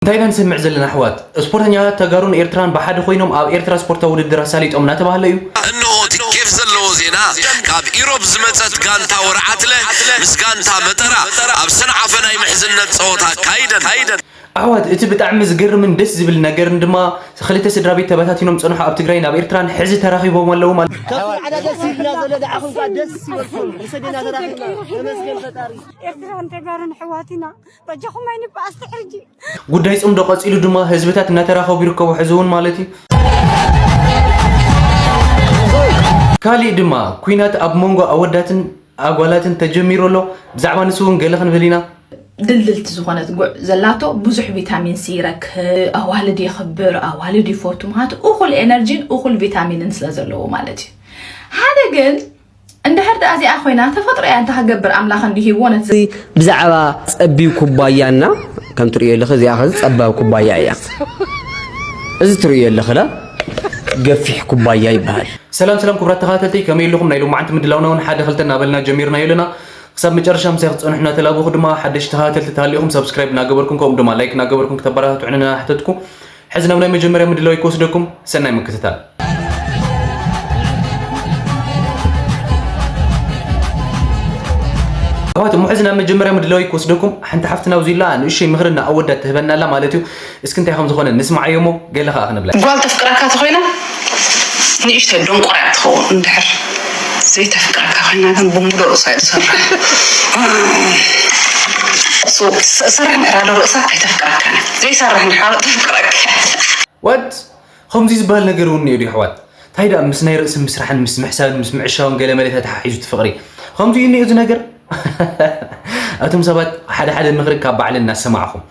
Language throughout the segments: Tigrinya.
እንታይ ኢና ንሰምዕ ዘለና ኣሕዋት? ስፖርተኛታት ተጋሩን ኤርትራን ብሓደ ኮይኖም ኣብ ኤርትራ ስፖርታዊ ውድድር ኣሳሊጦም እናተባህለ እዩ። እነሆ እቲ ኬፍ ዘለዎ ዜና። ካብ ኢሮብ ዝመጸት ጋንታ ወርዓትለ ምስ ጋንታ መጠራ ኣብ ሰንዓፈ ናይ ምሕዝነት ጸወታ ኣካይደን። ኣሕዋት፣ እቲ ብጣዕሚ ዝገርምን ደስ ዝብል ነገርን ድማ፣ ክልተ ስድራ ቤት ተበታቲኖም ጸንሑ ኣብ ትግራይን ኣብ ኤርትራን ሕዚ ተራኺቦም ኣለዉ ማለት እዩ። ዓዳ ደስ ይልና ዘሎ ደዓኹም ኳ ደስ ይበልኩም። ምስ ኣዴና ተራኺብና ተመስገን ፈጣሪ። ኤርትራን ተጋሩን ኣሕዋት ኢና። በጃኹም ኣይንበኣስ ድሕሪ ሕጂ። ጉዳይ ጽምዶ ቀጺሉ ድማ ህዝብታት እናተራኸቡ ይርከቡ ሕዚ እውን ማለት እዩ። ካሊእ ድማ ኲናት ኣብ መንጎ ኣወዳትን ኣጓላትን ተጀሚሩ ኣሎ። ብዛዕባ ንሱ እውን ገለ ክንብል ኢና። ድልድልቲ ዝኾነት ጉዕ ዘላቶ ብዙሕ ቪታሚን ሲ ይረክብ፣ ኣዋልድ የኽብር፣ ኣዋልድ ይፈቱ፣ ምኽንያቱ እኹል ኤነርጂን እኹል ቪታሚንን ስለ ዘለዎ ማለት እዩ። ሓደ ግን እንድሕር ደኣ እዚኣ ኮይና ተፈጥሮ እያ እንተ ክገብር ኣምላኽ እንዲሂብዎ ነቲ ብዛዕባ ጸቢብ ኩባያና ከም ትርእዮ ኣለኺ እዚኣ ኸዚ ጸባብ ኩባያ እያ። እዚ ትርእዮ ኣለኺ ላ ገፊሕ ኩባያ ይበሃል። ሰላም ሰላም ክቡራት ተኸታተልቲ ከመይ ኣለኹም? ናይ ሎማዓንቲ ምድላውና እውን ሓደ ክልተ እናበልና ጀሚርናዮ ኣለና። ክሳብ መጨረሻ ምሳይ ክትጸንሑ እናተላበኹ ድማ ሓደሽቲ ተኸታተልቲ ተሃሊኹም ሳብስክራይብ እናገበርኩም ከምኡ ድማ ላይክ እናገበርኩም ክተበረታትዑና እናሓተትኩ ሕዚ ናብ ናይ መጀመርያ ምድላው ክወስደኩም ሰናይ ምክትታል። ኣሕዋት እሞ ሕዚ ናብ መጀመርያ ምድላው ክወስደኩም ሓንቲ ሓፍትና ኣብዚ ኢላ ንእሽተይ ምኽሪ ንኣወዳት ትህበና ኣላ ማለት እዩ። እስኪ እንታይ ከም ዝኾነ ንስማዓዮ እሞ ገለ ኸኣ ክንብላ። ጓል ተፍቅረካ ተኾይና ንእሽተይ ደንቆር እያ ትኸውን እንድሕር ዘይተፍቅረካ ኮይና ግን ብምሉእ ርእሳ እዩ ትሰርሕ። ሶ፣ ሰርሕ እንድሕር ኣሎ ርእሳ ኣይተፍቅረካን እያ። ዘይሰርሕ እንድሕር ኣሎ ተፍቅረካ እያ። What? ከምዚ ዝበሃል ነገር እውን እኒኦ ድዩ ኣሕዋት? እንታይ ደኣ ምስ ናይ ርእሲ ምስራሕን ምስ ምሕሳብን ምስ ምዕሻውን ገለ መለ ተተሓሒዙ እቲ ፍቕሪ? ከምዚ እዩ እኒኦ እዚ ነገር? ኣቱም ሰባት ሓደ ሓደ ምኽሪ ካብ ባዕለን እናሰማዕኹም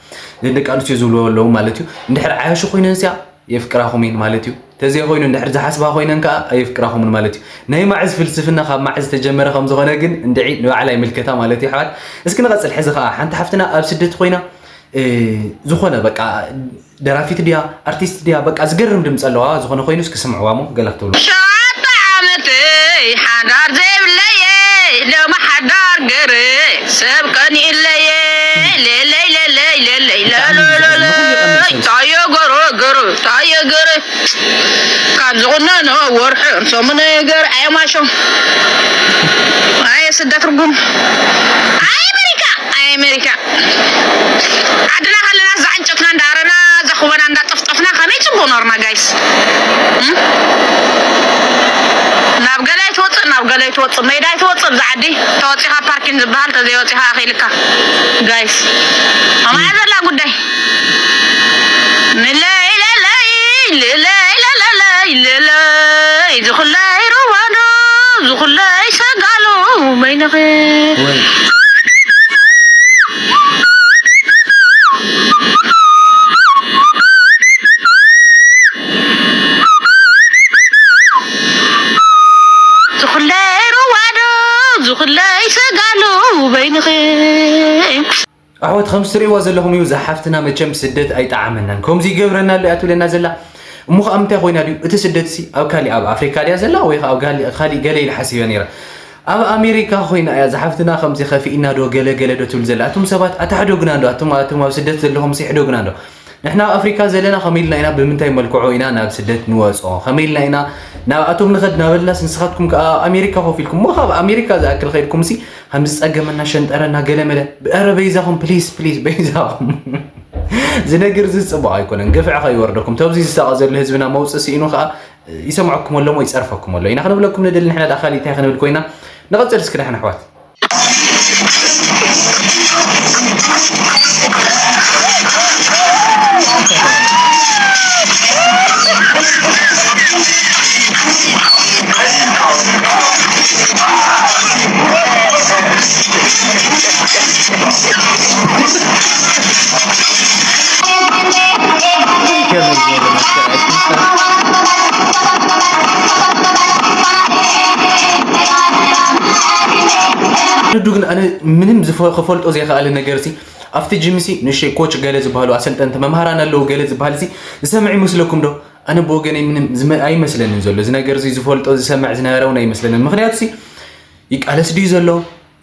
ንደቂ ኣንስትዮ ዝብልዎ ኣለዉ ማለት እዩ። እንድሕር ዓያሹ ኮይነንስ እያ የፍቅራኹም እየን ማለት እዩ። ተዘይኮይኑ እንድሕር ዝሓስባ ኮይነን ከኣ ኣየፍቅራኹምን ማለት እዩ። ናይ ማዕዝ ፍልስፍና ካብ ማዕዝ ዝተጀመረ ከም ዝኾነ ግን እንድዒ ንባዕላ ይምልከታ ማለት እዩ ኣሕዋት። እስኪ ንቐጽል። ሕዚ ከኣ ሓንቲ ሓፍትና ኣብ ስደት ኮይና ዝኾነ በቃ ደራፊት ድያ ኣርቲስት ድያ በቃ ዝገርም ድምፂ ኣለዋ። ዝኾነ ኮይኑ እስኪ ስምዕዋ እሞ ገለ ክትብሉ። ሸውዓተ ዓመተይ ሓዳር ዘይብለየ ሎሚ ሓዳር ገረ ሰብ ቀኒእለየ ሌለይ ሌለይ ሌለይ ሎሎሎሎይ ታየ ገረ ገረ ታየ ገረ ካብ ዝቑነኖ ወርሕን ሰሙነ ገር ኣየማሾ ኣየ ስደት ርጉም ኣይ ኣሜሪካ ኣይ ኣሜሪካ ዓድና ከለና እዛ ዕንጨትና እንዳረና እዛ ኩበና እንዳጠፍጠፍና ከመይ ፅቡቅ ኖርና ጋይስ ናብ ገለ ኣይትወፅእ ናብ ገለ ኣይትወፅእ መይዳ ኣይትወፅእ ብዛ ዓዲ ተወፂኻ ፓርኪን ዝበሃል ተዘይወፂኻ ኣኺልካ ጋይስ ኣማያ ዘላ ጉዳይ ንለይ ለለይ ልለይ ለለለይ ልለይ ዝኹለይ ሩዋዶ ዝኹለይ ሰጋሉ በይንኺ ዝኹለይ ሩዋዶ ዝኹለይ ሰጋሉ በይንኺ ኣሕዋት ከምዚ ትርእይዋ ዘለኹም እዩ። እዛ ሓፍትና መቸም ስደት ኣይጠዓመናን፣ ከምዚ ይገብረና ኣሎ እያ ትብለና ዘላ። እሞ ኸኣ ምንታይ ኮይና ድዩ እቲ ስደትሲ? ኣብ ካሊእ ኣብ ኣፍሪካ ድያ ዘላ ወይ ኸኣ ኣብ ካሊእ ካሊእ ገለ ኢለ ሓሲበ ነይረ። ኣብ ኣሜሪካ ኮይና እያ እዛ ሓፍትና ከምዚ ከፊእና ዶ ገለ ገለ ዶ ትብል ዘላ። ኣቱም ሰባት ኣታ ሕደጉና እንዶ፣ ኣቱም ኣቱም ኣብ ስደት ዘለኹምሲ ሕደጉና እንዶ። ንሕና ኣብ ኣፍሪካ ዘለና ከመይ ኢልና ኢና ብምንታይ መልክዑ ኢና ናብ ስደት ንወጾ? ከመይ ኢልና ኢና ናብ ኣቶም ንኸድ ናበልናስ ንስኻትኩም ከኣ ኣብ ኣሜሪካ ኮፍ ኢልኩም እሞ ካብ ኣሜሪካ ዝኣክል ኸይድኩምሲ ከም ዝጸገመና ሸንጠረና ገለመለ። ኧረ በይዛኹም ፕሊስ ፕሊስ በይዛኹም። ዝነግር እዚ ጽቡቕ ኣይኮነን፣ ግፍዒ ከይወርደኩም። ተብዚ ዝሳቐ ዘሎ ህዝብና መውጽእ ስኢኑ ከኣ ይሰምዐኩም ኣሎ እሞ ይጸርፈኩም ኣሎ ኢና ክንብለኩም ንደሊ። ንሕና ደኣ ካሊእ እንታይ ክንብል ኮይና? ንቐጽል እስኪ ደሓን ኣሕዋት። ዱ ግን ኣነ ምንም ዝፈ- ክፈልጦ ዘይከኣለ ነገር ሲ ኣብቲ ጅምሲ ንእሽተይ ኮች ገለ ዝበሃሉ ኣሰልጠንቲ መምሃራን ኣለዉ ገለ ዝበሃል ሲ ዝሰምዕ ይመስለኩም ዶ? ኣነ ብወገነይ ምንም ዝመ- ኣይመስለንን ዘሎ እዚ ነገር እዚ ዝፈልጦ ዝሰምዕ ዝነበረ እውን ኣይመስለንን። ምክንያቱ ሲ ይቃለስ ድዩ ዘሎ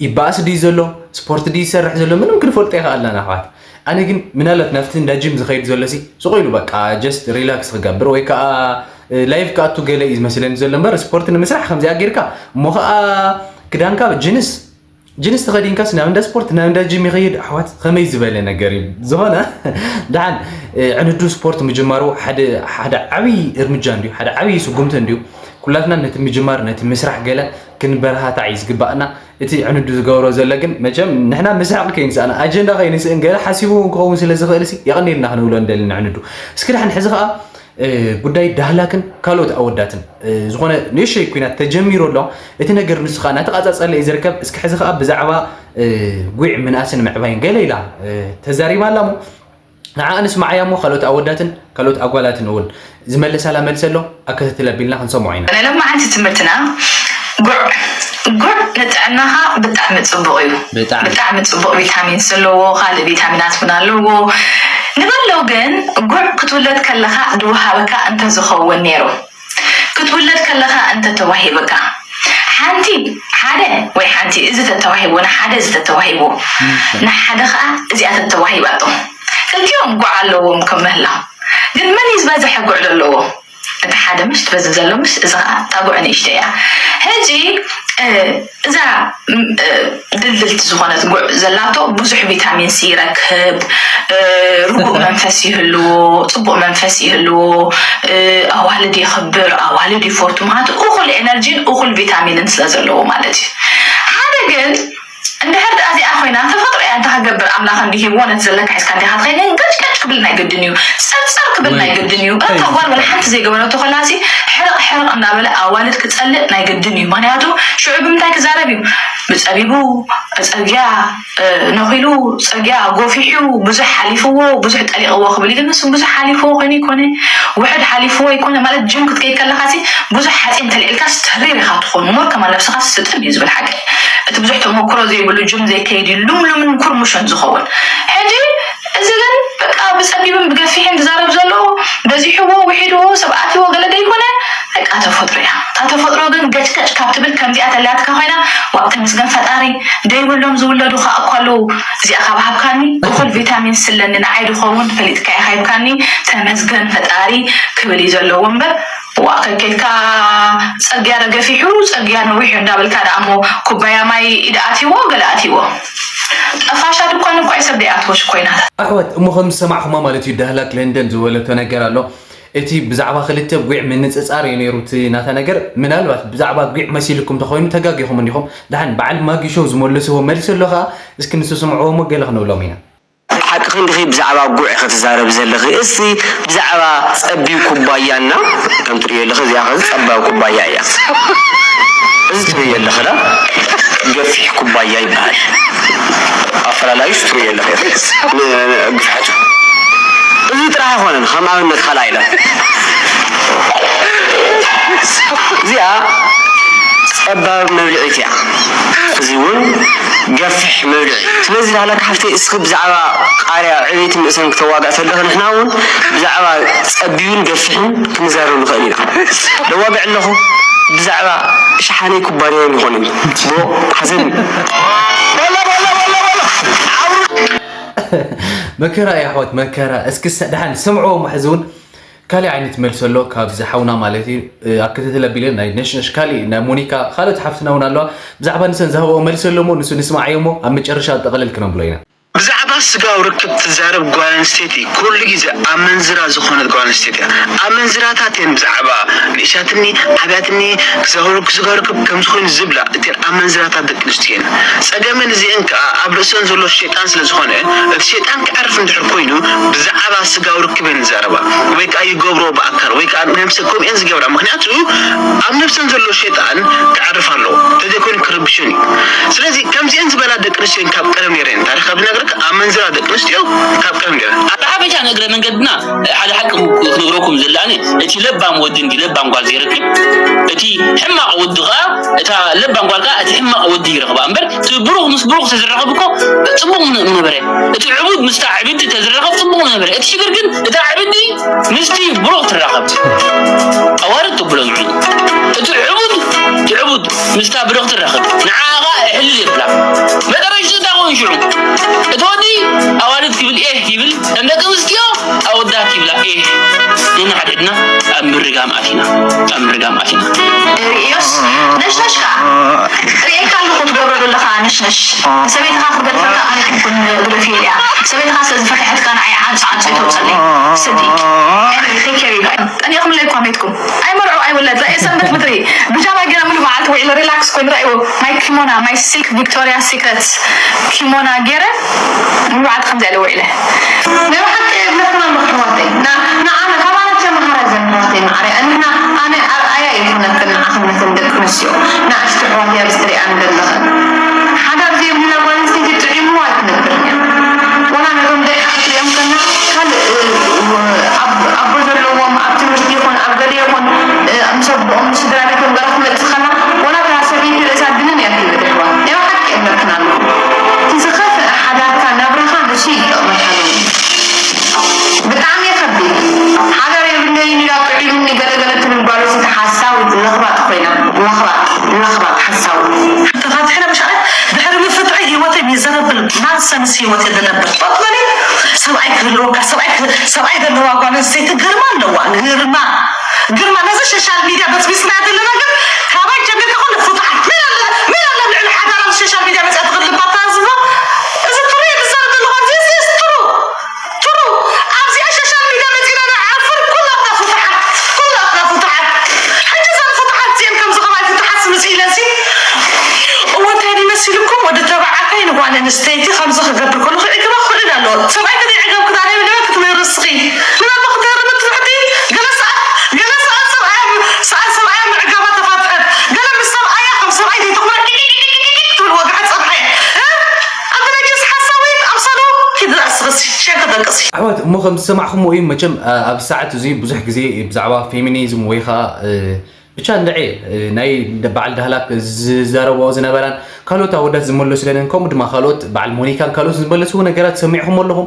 ይባእስ ድዩ ዘሎ ስፖርት ድዩ ይሰርሕ ዘሎ ምንም ክንፈልጦ ይኸኣልናን ኣሕዋት። ኣነ ግን ምናልባት ናብቲ እንዳ ጂም ዝኸይድ ዘሎ ሲ ስቕ ኢሉ በቃ just relax ክገብር ወይ ከዓ ላይፍ ክኣቱ ገለ እዩ ዝመስለኒ ዘሎ እምበር ስፖርት ንምስራሕ ከምዚኣ ጌርካ እሞ ከዓ ክዳንካ ጅንስ ጅንስ ተኸዲንካስ ናብ እንዳ ስፖርት ናብ እንዳ ጂም ይኸይድ ኣሕዋት ከመይ ዝበለ ነገር እዩ ዝኾነ ደሓን ዕንዱ ስፖርት ምጅማሩ ሓደ ዓብይ እርምጃ እንዲዩ ሓደ ዓብይ ስጉምቲ እንዲዩ ኩላትና ነቲ ምጅማር ነቲ ምስራሕ ገለ ክንበረታታዕ እዩ ዝግባእና እቲ ዕንዱ ዝገብሮ ዘሎ ግን መቸም ንሕና ምስሕቕ ከይንስእን ኣጀንዳ ከይንስእን ገለ ሓሲቡ እውን ክኸውን ስለ ዝኽእል ሲ የቐንየልና ክንብሎ እንደሊ ንዕንዱ እስኪ ደሓን ሕዚ ከዓ ጉዳይ ዳህላክን ካልኦት ኣወዳትን ዝኾነ ንእሽተይ ኩናት ተጀሚሩ ኣሎ እቲ ነገር ንሱ ከዓ እናተቃጻጸለ እዩ ዝርከብ እስኪ ሕዚ ከዓ ብዛዕባ ጉዕ ምንኣስን ምዕባይን ገለ ኢላ ተዛሪባ ኣላ ሞ ንዓኣ ንስማዓያ እሞ ካልኦት ኣወዳትን ካልኦት ኣጓላትን እውን ዝመለሳላ መልሲ ኣሎ ኣከታተል ኣቢልና ክንሰምዖ ኢና። ናይ ሎማዓንቲ ትምህርትና ጉዕ ጉዕ ንጥዕናኻ ብጣዕሚ ፅቡቕ እዩ። ብጣዕሚ ፅቡቕ ቪታሚን ዘለዎ ካልእ ቪታሚናት እውን ኣለዎ። ንበሎ ግን ጉዕ ክትውለድ ከለኻ ድወሃበካ እንተዝኸውን ነይሩ ክትውለድ ከለኻ እንተተዋሂብካ ሓንቲ ሓደ ወይ ሓንቲ እዚ ተተዋሂቡ ንሓደ እዚ ተተዋሂቡ ንሓደ ከዓ እዚኣ ተተዋሂባቶ ክልቲኦም ጉዕ ኣለዎም ከም ምህላው ግን መን እዩ ዝበዝሐ ጉዕ ዘለዎ እቲ ሓደ ምሽ ትበዝሕ ዘሎ ምሽ እዚ ከዓ እታ ጉዕ ንእሽተ እያ ሕጂ እዛ ድልድልቲ ዝኾነት ጉዕ ዘላቶ ብዙሕ ቪታሚን ሲ ይረክብ፣ ርጉእ መንፈስ ይህልዎ፣ ፅቡቅ መንፈስ ይህልዎ፣ ኣዋልድ የኽብር፣ ኣዋልድ ይፎርቱ ምክንያቱ እኹል ኤነርጂን እኹል ቪታሚንን ስለ ዘለዎ ማለት እዩ። ሓደ ግን እንድሕር ደኣ እዚኣ ኮይና ተፈጥሮ እያ እንታይ ክገብር ኣምላኽ እንዲ ሂብዎ ነቲ ዘለካ ሒዝካ እንዲኻ ትኸይድ ግን ገጭ ገጭ ክብል ናይ ግድን እዩ ጸርጸር ክብል ናይ ግድን እዩ እታ ጓል ወላ ሓንቲ ዘይገበረቶ ከላሲ ሕርቕ ሕርቕ እናበለ ኣዋልድ ክጸልእ ናይ ግድን እዩ ምኽንያቱ ሽዑ ብምንታይ ክዛረብ እዩ ብጸቢቡ ጸግያ ነኺሉ ጸግያ ጎፊሑ ብዙሕ ሓሊፍዎ ብዙሕ ጠሊቕዎ ክብል ግን ንሱ ብዙሕ ሓሊፍዎ ኮይኑ ይኮነ ውሕድ ሓሊፍዎ ይኮነ ማለት ጅም ክትከይድ ከለካ ሲ ብዙሕ ሓፂን ተልዒልካ ስተሪር ኢካ ትኾን ሞር ከማን ነብስካ ስጥም እዩ ዝብል ሓቂ እቲ ብዙሕ ተመክሮ ዘይብሉ ጅም ዘይከይድ እዩ ሉምሉምን ኩርሙሽን ዝኸውን ሕጂ እዚ ግን በቃ ብፀቢብን ብገፊሕን ዝዛረብ ዘሎ በዚሕዎ ውሒድዎ ሰብ ኣትዎ ገለ ዘይኮነ በቃ ተፈጥሮ እያ እታ ተፈጥሮ ግን ገጭገጭ ካብ ትብል ከምዚኣ ተላትካ ኮይና ዋእ ተመስገን ፈጣሪ ደይብሎም ዝውለዱ ከዓ እኮ ኣለዉ እዚኣ ካብ ሃብካኒ እኩል ቪታሚን ስለኒ ንዓይ ድኸውን ፈሊጥካ ኢካ ሂብካኒ ተመስገን ፈጣሪ ክብል እዩ ዘለዎ እምበር ዋእ ከኬድካ ፀግያ ረገፊሑ ፀግያ ነዊሑ እንዳበልካ ደኣ እሞ ኩባያ ማይ ኢድ ኣትይዎ ገለ ኣትይዎ ጠፋሻ ድኳን እኳ ይሰብ ደይኣትዎ ሽኮይናታት ኣሕዋት እሞ ከም ዝሰማዕኹማ ማለት እዩ ዳህላክ ለንደን ዝበለቶ ነገር ኣሎ እቲ ብዛዕባ ክልተ ጒዕ ምንጽጻር እዩ ነይሩ እቲ ናታ ነገር ምናልባት ብዛዕባ ጒዕ መሲልኩም ተኾይኑ ተጋጊኹም እንዲኹም ደሓን በዓል ማጊ ሾው ዝመለስዎ መልሲ ኣሎ ኸዓ እስኪ ንሱ ስምዕዎ እሞ ገለ ክንብሎም ኢና ሓቅኺ እንዲኺ ብዛዕባ ጉዕ ኢኺ ትዛረቢ ዘለኺ። እስቲ ብዛዕባ ጸቢብ ኩባያ እና ከም ትርእዮ ኣለኺ እዚኣ ኸዚ ጸባብ ኩባያ እያ። እዚ ትርእዮ ኣለኺ ዳ ገፊሕ ኩባያ ይበሃል። ኣፈላላዩስ ትርእዮ ኣለኺ ኢኺ ን- ን- ግፍሐቱ። እዚ ጥራሕ ኣይኮነን ከም ኣብነት ካልኣይ ኢለ እዚኣ ጸባብ መብልዒት እያ። እዚ እውን ገፍሕ መብልዒ። ስለዚ ዳህላክ ሓፍተይ እስኺ ብዛዕባ ቃርያ ዕብየትን ንእሰን ክተዋግዕ ተለኺ ንሕና እውን ብዛዕባ ጸቢብን ገፍሕን ክንዛረብ ንኽእል ኢና። ደዋግዕ ኣለኹ ብዛዕባ ሸሓነይ ኩባንያ ይኾን እዩ ብሎ ሓዘን እዩ። መከራ እዩ ኣሕዋት መከራ እስኪ ደሓን ስምዕዎም ሕዚ እውን ካሊእ ዓይነት መልሲ ኣሎ ካብዚ ሓውና ማለት እዩ ኣብ ክትትል ኣቢለ ናይ ነሽነሽ ካሊእ ናይ ሞኒካ ካልኦት ሓፍትና እውን ኣለዋ ብዛዕባ ንሰን ዝሃብኦ መልሲ ኣሎ እሞ ንሱ ንስማዓዮ እሞ ኣብ መጨረሻ ጠቕልል ክነብሎ ኢና ብዛዕባ ስጋዊ ርክብ ትዛረብ ጓል ኣንስተይቲ ኩሉ ግዜ ኣመንዝራ ዝኾነት ጓል ኣንስተይቲ እያ። ኣመንዝራታት እየን ብዛዕባ ንእሻትኒ ዓብያትኒ ክዛወሩ ክስጋው ርክብ ከምዚ ኮይኑ ዝብላ እተን ኣመንዝራታት ደቂ ኣንስትዮ እየን። ጸገመን እዚኤን ከኣ ኣብ ርእሰን ዘሎ ሸይጣን ስለ ዝኾነ እቲ ሸይጣን ክዓርፍ እንድሕር ኮይኑ ብዛዕባ ስጋዊ ርክብ እየን ዝዛረባ ወይ ከኣ ይገብርኦ ብኣካል ወይ ከኣ ነብሰን ከምኡ እየን ዝገብራ ምኽንያቱ ኣብ ነብሰን ዘሎ ሸይጣን ክዓርፍ ኣለዎ ተዘይኮይኑ ክርብሸን እዩ። ስለዚ ከምዚኤን ዝበላ ደቂ ኣንስትዮ እየን ካብ ቀደም ነይረን ታሪኽ ካብ ዝነግረካ ኣመንዝራ ደቂ ኣንስትዮ ካብ ቀደም ነይረን። ብሓፈሻ ንእግረ መንገድና ሓደ ሓቂ ክነግረኩም ዝላኒ እቲ ለባም ወዲ እንዲ ለባም ጓል ዘይረክብ እቲ ሕማቕ ወዲ ከኣ እታ ለባም ጓል ከኣ እቲ ሕማቕ ወዲ ይረኽባ እምበር እቲ ብሩኽ ምስ ብሩኽ ተዝራኸብ እኮ ጽቡቕ ምነበረ እቲ ዕቡድ ምስታ ዕብድቲ ተዝራኸብ ጽቡቕ ምነበረ እቲ ሽግር ግን እታ ዕብድቲ ምስቲ ብሩኽ ትራኸብ ኣዋርድ ተብሎ ዝዕሉ እቲ ዕቡድ እቲ ዕቡድ ምስታ ብሩኽ ትራኸብ ንዓኻ እሕልል የብላ መጠረሽታ ኾን ሽዑ እቲ ወዲ ኣዋርድ ክብል ኤህ ሓደ ኢድና ኣብ ምርጋም ኣቲና፣ ኣብ ምርጋም ኣቲና። ርእዮስ ነሽነሽ ከኣ ርእየካ ኣለኹ ትገብሮ ዘለኻ ነሽነሽ። ንሰበይትኻ ክገልጸልካ ኣነ ኣይኮንኩን ግደፍዮ ኢለያ። ሰበይትኻ ስለ ዝፈርሐትካ ንዓይ ዓንጹ ዓንጹ ኣይተውጸለይ። ስዲ። Anyway, take care you guys። ጠኒቕምለይ እኳ ሜትኩም። ኣይመርዑ ኣይውለድ። ርእየ ሰንበት ምድሪ። ብጃማ ገይረ ሙሉ መዓልቲ ውዒለ ሪላክስ ኮይኑ ርእይዎ። My kimono, my silk Victoria's Secret kimono ገይረ ሙሉ መዓልቲ ከምዚ ኢለ ውዒለ። ናይ ብሓቂ የብለክን ኣለኹ ኣሕዋተይ። ና-፣ ንዓና፣ ካባና ተምሃራ ዘን ኣሕዋተይ መዓረይ። ንሕና፣ ኣነ ኣርኣያ ይኹነክን ንዓኽን ነተን ደቂ ኣንስትዮ። ንኣሽቱ ኣሕዋተይ ኣብዚ ትሪኣን ዘለኽን። ሓዳር ዘይብላ ጓል ኣንስተይቲ ጥዒምዋ ኣይትነብርን እያ። ዋላ ነቶም ደቃ ክትሪኦም ከላ፣ ካልእ፣ እ፣ ኣብ-፣ ኣቦ ዘለዎም፣ ኣብ ትምህርቲ ይኹን፣ ኣብ ገለ ይኹን፣ እ፣ ምስ ኣቦኦም፣ ምስ ስድራ ቤቶም ገለ ክትመጽእ ከላ፣ ዋላ እታ ሰበይቲ ርእሳ ድንን እያ ትብል ኣሕዋት። ናይ ብሓቂ የብለክን ኣለኹ። እቲ ዝኸፍአ ሓዳርካ ናብራኻ ንሱ ይጠቕመካ ኣሎ። ብጣዕሚ ከቢድ። ሓዳር የብለይን ኢላ ጥዒምኒ ገለገለ ትብል ጓል ኣንስተይቲ ሓሳዊት ለኽባጥ ኮይና። ለኽባጥ፣ ለኽባጥ ሓሳዊት። ተፋትሐ መሻርዕ ድሕሪ ምፍትሒ ህይወተይ ሚዘረብል ናንሰንስ ህይወት የደነብር። ጠጥበሊ ሰብኣይ ክህልወካ፣ ሰብኣይ ክህ-፣ ሰብኣይ ዘለዋ ጓል ኣንስተይቲ ግርማ ኣለዋ። ግርማ፣ ግርማ ነዚ ሶሻል ሚድያ በስቢስና ዘለና ግን ካባይ ጀሚርካ ኩሉ ፍትሓት። መን ኣለ፣ መን ኣለ ኣብ ልዕሊ ሓዳር ኣብ ሶሻል ሚድያ መፅኣ ትኽልባት ታዝቦ? እዚ ትሩ እዩ ዝዛረብ ዘለኹ። This is true. ትሩ ኣብዚኣ ሶሻል ሚድያ መፂና ንዓፍር ኩላትና ፍትሓት፣ ኩላትና ፍትሓት። ሕጂ እዘን ፍትሓት እዚአን ከምዚ ከማይ ፍትሓት ስምፅ ኢለሲ እወ እንታይ ይመስልኩም? ወዲ ተባዕታይ ንጓል ኣንስተይቲ ከምዚ ክገብር ከለኹ ዕግባ ክውዕል ኣለዎ። ሰብኣይ ከዘይዕገብኪ ዛሬ ንበይ ክትመርሲ? ንበይ ክትመርሲ? ትብሕቲ ገለ ሰዓት፣ ገለ ሰዓት ሰብኣያ፣ ሰዓት ሰብኣያ ምዕጋባ ተፋትሐት። ገለ ምስ ሰብኣያ ከም ሰብኣይ ዘይተኽብራ ቂቂቂቂቂቂ ትብል ወግሓ ጸብሐ። እ? ኣንተ ነጅስ ሓሳዊት ኣምሰሉ ኪድ ኣስኽሲ፣ ሸንከ ደቅሲ። ኣሕዋት፣ እሞ ከም ዝሰማዕኹምዎ እዩ መቸም፣ ኣ-፣ ኣብ ሰዓት እዚ ብዙሕ ግዜ ብዛዕባ ፌሚኒዝም ወይ ኸዓ፣ እ፣ ብቻ እንድዒ፣ እ፣ ናይ ደ-፣ በዓል ዳህላክ ዝዛረብኦ ዝነበራን ካልኦት ኣወዳት ዝመለሱለንን ከምኡ ድማ ካልኦት በዓል ሞኒካን ካልኦት ዝመለስዎ ነገራት ሰሚዕኹም ኣለኹም።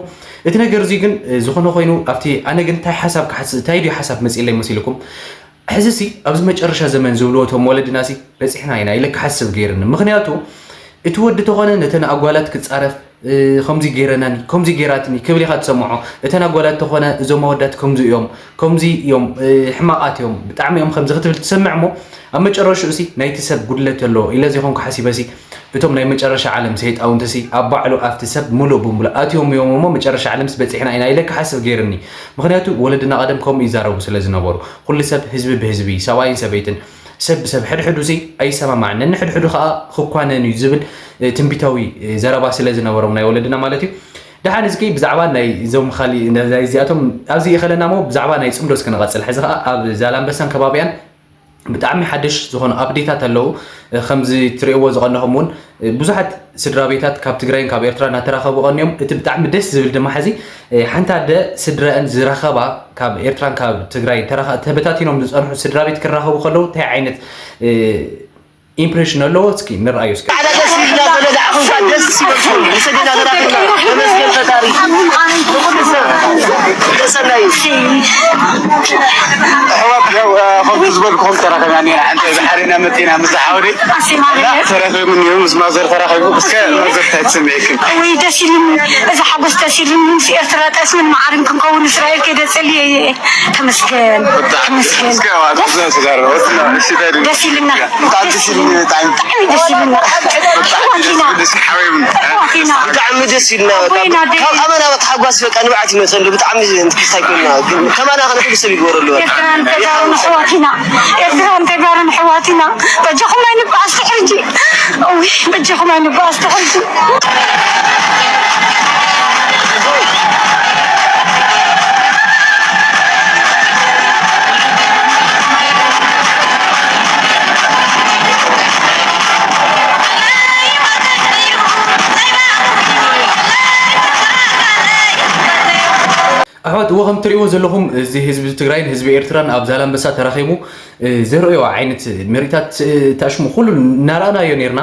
እቲ ነገር እዚ ግን፣ እ፣ ዝኾነ ኮይኑ ኣብቲ ኣነ ግን እንታይ ሓሳብ ክሓስ-፣ እንታይ ድዩ ሓሳብ መፂለይ መሲልኩም? ሕዚሲ ኣብዚ መጨረሻ ዘመን ዝብልዎ እቶም ወለድናሲ በፂሕና ኢና ኢለ ክሓስብ ገይርኒ። ምኽንያቱ እቲ ወዲ ተኾነ ነተን ኣጓላት ክፃረፍ፣ እ፣ ከምዚ ገይረናኒ፣ ከምዚ ገይራትኒ ክብል ኢኻ ትሰምዖ። እተን ኣጓላት ተኾነ እዞም ኣወዳት ከምዚ እዮም፣ ከምዚ እዮም፣ እ፣ ሕማቓት እዮም፣ ብጣዕሚ እዮም ከምዚ ክትብል ትሰምዕ እሞ ኣብ መጨረሽኡሲ ናይቲ ሰብ ጉድለት ኣለዎ ኢለ ዘይኮንኩ ሓሲበሲ እቶም ናይ መጨረሻ ዓለም ሰይጣውንትሲ ኣብ ባዕሉ ኣብቲ ሰብ ምሉእ ብምሉእ ኣትዮም እዮም እሞ መጨረሻ ዓለምስ በፂሕና ኢና ኢለ ክሓስብ ገይርኒ። ምኽንያቱ ወለድና ቀደም ከምኡ ይዛረቡ ስለ ዝነበሩ። ኩሉ ሰብ ህዝቢ ብህዝቢ፣ ሰብኣይን ሰበይትን፣ ሰብ ብሰብ ሕድሕዱሲ ኣይሰማማዕን፣ ነንሕድሕዱ ኸዓ ክኳነን እዩ ዝብል፣ እ፣ ትንቢታዊ፣ እ፣ ዘረባ ስለ ዝነበሮም ናይ ወለድና ማለት እዩ። ደሓን እስኪ ብዛዕባ ናይ እዞም ኻሊ-፣ ናይ እዚኣቶም ኣብዚ ይኸለና እሞ ብዛዕባ ናይ ጽምዶ እስኪ ንቐጽል። ሕዚ ኸዓ ኣብ ዛላምበሳን ከባቢኣን ብጣዕሚ ሓድሽ ዝኾኑ ኣፕዴታት ኣለዉ። እ፣ ከምዚ ትርእይዎ ዝቐነኹም እውን፣ እ፣ ብዙሓት ስድራ ቤታት ካብ ትግራይን ካብ ኤርትራ እናተራኸቡ ቀንዮም። እቲ ብጣዕሚ ደስ ዝብል ድማ ሕዚ፣ እ፣ ሓንቲ ኣደ ስድረአን ዝራኸባ ካብ ኤርትራን ካብ ትግራይን ተራኸ-፣ ተበታቲኖም ዝጸንሑ ስድራ ቤት ክራኸቡ ከለዉ እንታይ ዓይነት፣ እ፣ ኢምፕሬሽን ኣለዎ? እስኪ ንርኣዮ እስኪ። ጻዕዳ ደስ ይብላ፣ በለዳዕኹም ከኣ ደስ ይበልኩም። ንሰደዳ ተራኺብና፣ ተመስገን ፈጣሪ። ንኹሉ ሰብ ሰናይ። ኣሕዋት፣ ያው፣ እ፣ ከምቲ ዝበልኩኹም ተራኺብና እኒና፣ ሓንቲ ባሕሪና መፂና ምስ ዝሓወደይ። ኣሴ ማለት እና እዩ። ተራኺቡ እኒኦ፣ ምስ ማዘር ተራኺቡ። እስከ ማዘር እንታይ ትስምዒክን? ወይ ደስ ኢሉኒ፣ እዚ ሓጎስ ደስ ኢሉኒ። ምስ ኤርትራ ጠስምን መዓርን ክንከውን እስራኤል ከይደ ጸልየ እየ። ተመስገን፣ ብጣዕሚ ተመስገን። እስከ፣ ያው፣ ደስ፣ እዛ ስጋር ነው። እሺ፣ ታዲያ ደስ ኢሉና። ብጣዕሚ ደስ ኢሉኒ፣ ብጣዕሚ። ብጣዕሚ ደስ ኢሉና። ኣሕዋት ኢና። ኣሕዋት ኢና። ብጣዕሚ ደስ ኢልና፣ በቃ። ኣቦይና ደስ ካብ ኣመና፣ በቃ፣ ሓጓስ፣ በቃ፣ ንብዓት ይመጸሉ። ብጣዕሚ እንትክስታይ ኮይና፣ ግን ከማና ከነ ኩሉ ሰብ ይግበረሉ፣ በቃ። ኤርትራን ተጋሩን ኣሕዋት ኢና። ኤርትራን ተጋሩን ኣሕዋት ኢና። በጃኹም ኣይንበኣስ ሕጂ። እውይ፣ በጃኹም ኣይንበኣስ ሕጂ። ኣሕዋት፣ እዎ ከም ትርእይዎ ዘለኹም፣ እዚ ህዝቢ ትግራይን ህዝቢ ኤርትራን ኣብ ዛላምበሳ ተራኺቡ፣ እ፣ ዘርእዮ ዓይነት ምርኢታት፣ እ፣ ታሽሙ ኩሉ እናረኣናዮ ነይርና።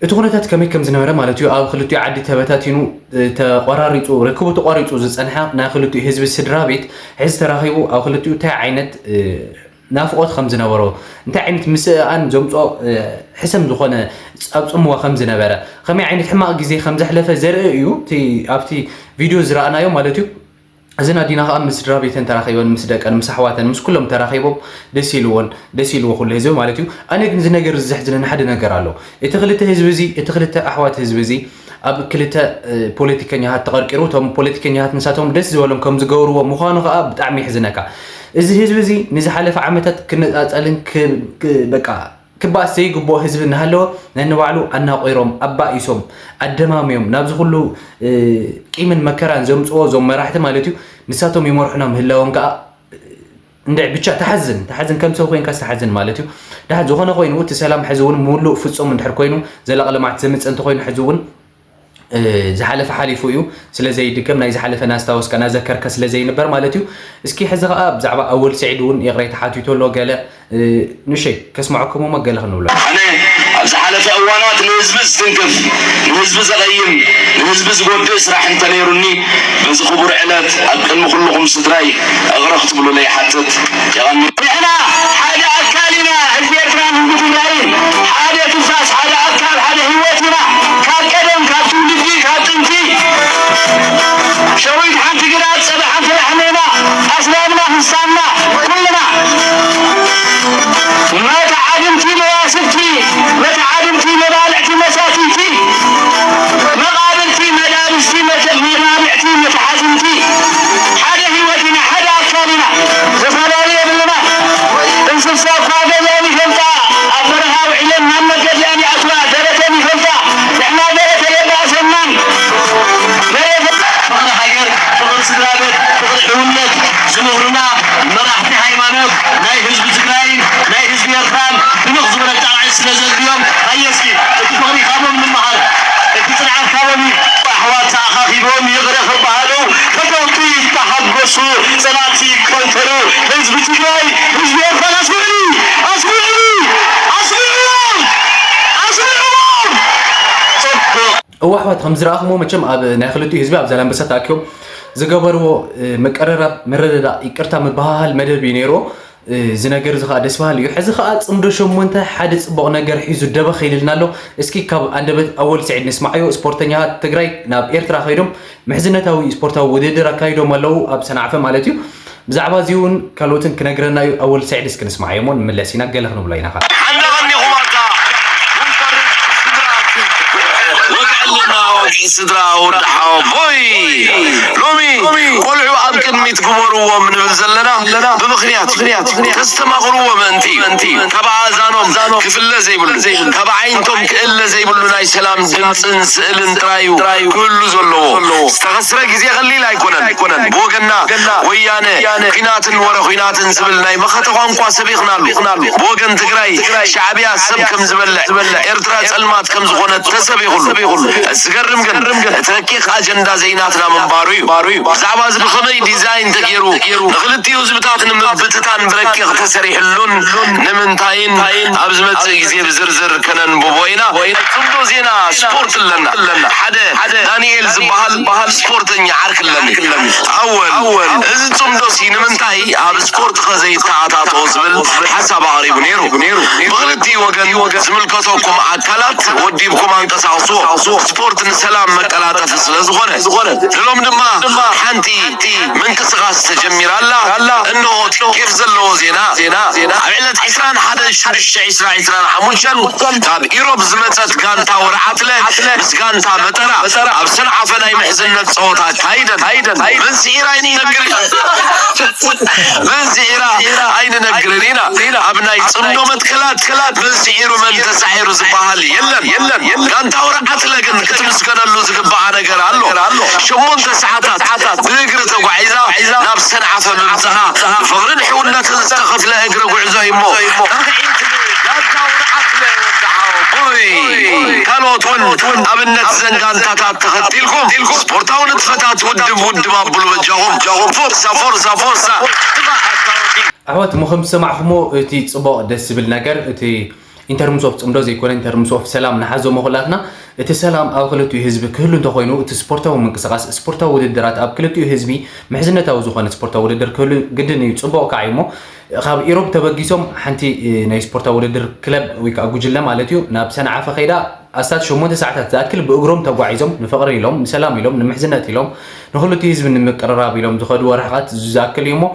እቲ ኩነታት ከመይ ከም ዝነበረ ማለት እዩ፣ ኣብ ክልቲኡ ዓዲ ተበታቲኑ፣ እ፣ ተቆራሪጹ፣ ርክቡ ተቋሪጹ ዝጸንሐ ናይ ክልቲኡ ህዝቢ ስድራ ቤት ሕዚ ተራኺቡ ኣብ ክልቲኡ እንታይ ዓይነት፣ እ፣ ናፍቆት ከም ዝነበሮ፣ እንታይ ዓይነት ምስእኣን ዘምጽኦ፣ እ፣ ሕሰም ዝኾነ ጻብጽምዋ ከም ዝነበረ፣ ከመይ ዓይነት ሕማቕ ግዜ ከም ዘሕለፈ ዘርኢ እዩ። እቲ ኣብቲ ቪድዮ ዝረኣናዮ ማለት እዩ። እዘን ኣዲና ከዓ ምስ ስድራ ቤተን ተራኺበን፣ ምስ ደቀን፣ ምስ ኣሕዋተን፣ ምስ ኩሎም ተራኺቦም ደስ ኢልዎን፣ ደስ ኢልዎ ኩሉ ህዝቢ ማለት እዩ። ኣነ ግን እዚ ነገር እዚ ዘሕዝነኒ ሓደ ነገር ኣሎ። እቲ ክልተ ህዝቢ እዚ፣ እቲ ክልተ ኣሕዋት ህዝቢ እዚ ኣብ ክልተ፣ እ፣ ፖለቲከኛታት ተቐርቂሩ፣ እቶም ፖለቲከኛታት ንሳቶም ደስ ዝበሎም ከም ዝገብርዎ ምዃኑ ከዓ ብጣዕሚ የሕዝነካ። እዚ ህዝቢ እዚ ንዝሓለፈ ዓመታት ክነጻጸልን ክ-፣ ክ-፣ በቃ ክበኣስ ዘይግብኦ ህዝቢ እናሃለወ ነንባዕሉ ኣናቆይሮም፣ ኣባኢሶም፣ ኣደማሚዮም፣ ናብዚ ኩሉ፣ እ፣ ቂምን መከራን ዘምጽዎ እዞም መራሕቲ ማለት እዩ። ንሳቶም ይመርሑና ምህላዎም ከኣ እንድዒ ብቻ ተሓዝን፣ ተሓዝን፣ ከም ሰብ ኮይንካስ ተሓዝን ማለት እዩ። ደሓን ዝኾነ ኮይኑ እቲ ሰላም ሕዚ እውን ምሉእ ፍጹም እንድሕር ኮይኑ፣ ዘላቂ ልምዓት ዘምጽእ እንተኾይኑ ሕዚ እውን፣ እ፣ ዝሓለፈ ሓሊፉ እዩ። ስለ ዘይድገም ናይ ዝሓለፈ ናስታወስካ ናዘከርካ ስለ ዘይንበር ማለት እዩ። እስኪ ሕዚ ኸኣ ብዛዕባ ኣወል ስዒድ እውን ይቕሬታ ሓቲቱ ኣሎ ገለ፣ እ፣ ንሸይ ከስምዐኩም እሞ ገለ ክንብሎ። ኣነ ኣብ ዝሓለፈ እዋናት ንህዝቢ ዝትንክፍ፣ ንህዝቢ ዘቐይም፣ ንህዝቢ ዝጎድእ ስራሕ እንተነይሩኒ በዚ ክቡር ዕለት ኣብ ቅድሚ ኩልኹም ስድራይ እቕረ ክትብሉለይ ይሓትት። የቐኒ። ንሕና ሓደ ኣካል ኢና፣ ህዝቢ ኤርትራን ህዝቢ ትግራይን ሓደ ትንፋስ፣ ሓደ ኣካል፣ ሓደ ህይወት ኢና። ካብ ቀደም፣ ካብ ትውልዲ፣ ካብ ጥንቲ ሸዊት ሓንቲ ግራት፣ ጸባ ሓንቲ ላሕሚ ኢና። ኣስላምና፣ ክርስታንና፣ ኩልና መተዓድምቲ መዋስብቲ፣ መተዓድምቲ መባልዕቲ መሳትይቲ፣ መቓብርቲ መዳብስቲ፣ መተ-፣ መናብዕቲ መተሓዝምቲ፣ ሓደ ህይወት ኢና፣ ሓደ ኣካል ኢና። ዘፈላለ የብልና። እንስሳ እኳ ገዛን ይፈልጣ፣ ኣብ በረኻ ውዒለን ናብ መገዲኣን ይኣትዋ፣ ደረተን ይፈልጣ። ንሕና ደረተ የባእሰናን። መሬት ፍቕሪ ሃገር፣ ፍቕሪ ስድራ ቤት፣ ፍቕሪ ሕውነት ዝምህሩና መራሕቲ ሃይማኖት፣ ናይ ህዝቢ ትግራይን ናይ ህዝቢ ኤርትራን ድምቕ ዝበለ ጣቕዒት ስለ ዘድልዮም፣ ሃየ እስኪ እቲ ፍቕሪ ካቦም ንምሃር፣ እቲ ጽንዓት ካቦም እዩ። ኣሕዋት ተኣኻኺቦም ይቕረ ክበሃሉ፣ ፈተውቲ ይተሓጎሱ፣ ጸላእቲ ይከንተሩ። ህዝቢ ትግራይ፣ ህዝቢ ኤርትራን ኣስምዑኒ፣ ኣስምዑኒ፣ ኣስምዑዎም፣ ኣስምዑዎም። ጽቡቕ። እወ ኣሕዋት፣ ከም ዝረኣኹሞ መቸም ኣብ ናይ ክልቲኡ ህዝቢ ኣብ ዛላምበሳ ተኣኪቦም ዝገበርዎ፣ እ፣ ምቅርራብ፣ ምርድዳእ፣ ይቅርታ ምብሃሃል መደብ እዩ ነይርዎ። እ፣ እዚ ነገር እዚ ከዓ ደስ በሃሊ እዩ። ሕዚ ከዓ ጽምዶ ሸሞንተ ሓደ ጽቡቕ ነገር ሒዙ ደበኽ ኢልልና ኣሎ። እስኪ ካብ ኣንደበት ኣወል ስዒድ ንስማዓዮ። ስፖርተኛታት ትግራይ ናብ ኤርትራ ከይዶም ምሕዝነታዊ ስፖርታዊ ውድድር ኣካይዶም ኣለዉ፣ ኣብ ሰንዓፈ ማለት እዩ። ብዛዕባ እዚ እውን ካልኦትን ክነግረና እዩ። ኣወል ስዒድ እስኪ ንስማዓዮ እሞ ንምለስ ኢና፣ ገለ ክንብሎ ኢና ኸዓ። ሓንዳ ቀኒኹም ኣታ፣ ወግዒ ኣለና፣ ወግዒ ስድራ ወዲ ሓወቦይ። ሎሚ ቆልዑ ኣብ ቅድሚት ግበርዎም ንብል ዘለና ብምኽንያት፣ ተስተማቕርዎ ምእንቲ፣ ካብ ኣእዛኖም ክፍለ ዘይብሉ፣ ካብ ዓይንቶም ክእለ ዘይብሉ ናይ ሰላም ድምፅን ስእልን ጥራይ እዩ ክህሉ ዘለዎ። ዝተኸስረ ግዜ ቀሊል ኣይኮነን። ብወገንና ወያነ ኲናትን ወረ ኲናትን ዝብል ናይ መኸተ ቋንቋ ሰቢኽናሉ። ብወገን ትግራይ ሻዕብያ ሰብ ከም ዝበልዕ፣ ኤርትራ ጸልማት ከም ዝኾነት ተሰቢኽሉ። እቲ ዝገርም ግን እቲ ረቂቕ ኣጀንዳ ዘይናትና ምንባሩ እዩ። ብዛዕባ እዚ ብኸመይ ዲዛይን ተገይሩ ንኽልቲኡ ህዝብታት ንምብትታን ብረቂቕ ተሰሪሕሉን ንምንታይን ኣብ ዝመጽእ ግዜ ብዝርዝር ከነንብቦ ኢና። ጽምዶ ዜና ስፖርት ኣለና። ሓደ ዳንኤል ዝበሃል ስፖርተኛ ዓርኪ ኣለኒ። ኣወል፣ እዚ ጽምዶሲ ንምንታይ ኣብ ስፖርት ከ ዘይተኣታቶ ዝብል ሓሳብ ኣቕሪቡ ነይሩ። ብኽልቲኡ ወገን ዝምልከተኩም ኣካላት ወዲብኩም ኣንቀሳቕስዎ። ስፖርት ንሰላም መቀላጠፊ ስለ ዝኾነ። ንሎም ድማ ሓንቲ ምንቅስቓስ ተጀሚራ ኣላ። እንሆ እቲ ኬፍ ዘለዎ ዜና። ኣብ ዕለት ዕስራን ሓደን ሽዱሽተ ዕስራ ዕስራን ሓሙሽተን ካብ ኢሮብ ዝመጸት ጋንታ ወርዓትለ ምስ ጋንታ መጠራ ኣብ ሰንዓፈ ናይ ምሕዝነት ጸወታ ኣካይደን። መን ስዒራ ኣይንነግርን፣ መን ስዒራ ኣይንነግርን ኢና። ኣብ ናይ ጽምዶ መትከላት መን ስዒሩ መን ተሳዒሩ ዝበሃል የለን። ጋንታ ወርዓትለ ግን ክትምስገነሉ ዝግባኣ ነገር ኣሎ። ሸሞንተ ሰዓታት ብእግሪ ተጓዒዛ ናብ ሰንዓፈ ምምጽኣ ብፍቕርን ሕውነትን ዝተኸፍለ እግሪ ጉዕዞ እዩሞ፣ ርግዒት ጋንታ ወርዓትለ ወዲ ሓወቦይ። ካልኦት እውን ኣብነት ዘን ጋንታታት ተኸቲልኩም ስፖርታዊ ንጥፈታት ውድብ ውድብ ኣብሉ በጃኹም። ፎርሳ፣ ፎርሳ፣ ፎርሳ። ኣሕዋት፣ እሞ ከም ዝሰማዕኹሞ እቲ ጽቡቕ ደስ ዝብል ነገር እቲ in terms of ጽምዶ ዘይኮነ in terms of ሰላም ንሓዞ እሞ ኩላትና እቲ ሰላም ኣብ ክልቲኡ ህዝቢ ክህሉ እንተኾይኑ፣ እቲ ስፖርታዊ ምንቅስቓስ፣ ስፖርታዊ ውድድራት ኣብ ክልቲኡ ህዝቢ ምሕዝነታዊ ዝኾነ ስፖርታዊ ውድድር ክህሉ ግድን እዩ። ጽቡቕ ከዓ እዩ። እሞ ካብ ኢሮብ ተበጊሶም ሓንቲ፣ እ፣ ናይ ስፖርታዊ ውድድር ክለብ ወይ ከዓ ጉጅለ ማለት እዩ ናብ ሰንዓፈ ከይዳ ኣስታት ሸሞንተ ሰዓታት ዝኣክል ብእግሮም ተጓዒዞም ንፍቕሪ ኢሎም፣ ንሰላም ኢሎም፣ ንምሕዝነት ኢሎም፣ ንኹሉ እቲ ህዝቢ ንምቅርራብ ኢሎም ዝኸድዎ ርሕቐት ዝኣክል እዩ እሞ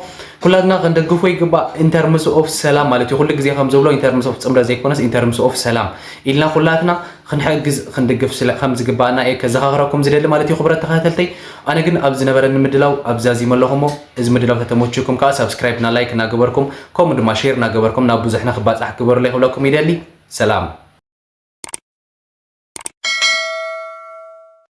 ኩላትና ክንደግፎ ይግባእ። In terms of ሰላም ማለት እዩ። ኩሉ ግዜ ከም ዝብሎ in terms of ፅምረት ዘይኮነስ in terms of ሰላም ኢልና ኩላትና ክንሕግዝ ክንድግፍ ስለ ከም ዝግባእና እየ ከዘኻኽረኩም ዝደሊ ማለት እዩ። ክቡራት ተኸታተልተይ፣ ኣነ ግን ኣብ ዝነበረኒ ምድላው ኣብዛዚመ ኣለኹ እሞ እዚ ምድላው ተተመችኩም ከዓ ሳብስክራይብ እና ላይክ እናገበርኩም ከምኡ ድማ ሼር እናገበርኩም ናብ ብዙሕ ንክባፃሕ ግበሩለይ ክብለኩም ይደሊ። ሰላም።